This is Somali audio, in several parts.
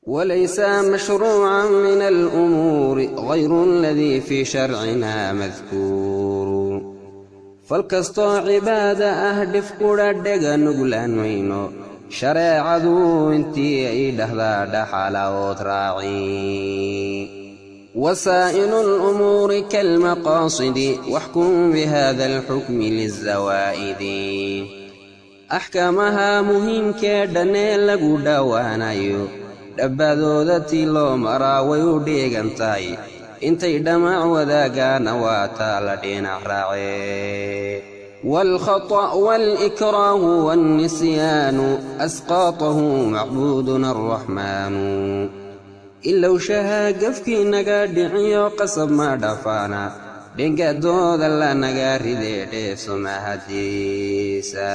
وليس مشروعا من الأمور غير الذي في شرعنا مذكور. Falkastoo cibaada ah dhif qudha dhega nuglaan mayno, shareecadu intii ay dhahdaa dhaxalaood raaci. وسائل الأمور كالمقاصد، واحكم بهذا الحكم للزوائد. Axkaamaha muhiimkee dhannee lagu dhowaanayo, dhabbadooda tii loo maraa way u dheegan tahay, intay dhamac wadaagaana waa taa la dhinac raacee. والخطأ والإكراه والنسيان أسقاطه معبودنا الرحمن. Ilowshaha gafkii naga dhiciyo qasab ma dhafaana, dhingadooda la naga ridee dheefso mahadiisa.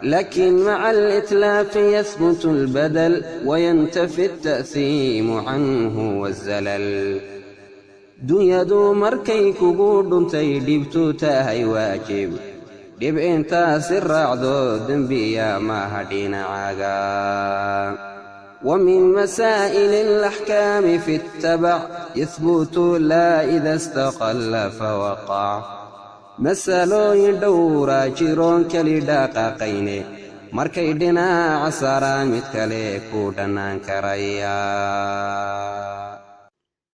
لكن مع الإتلاف يثبت البدل، وينتفي التأثيم عنه والزلل. Dunyadu markay kugu dhuntay dhibtu tahay waajib, dhib intaasi raacdo dembiya maaha dhinacaga. ومن مسائل الأحكام في التبع يثبت لا إذا استقل فوقع. Masalooyin dhowraa jiroon keli dhaqaaqayne, markay dhinaca saaraan mid kale ku dhannaan karaya.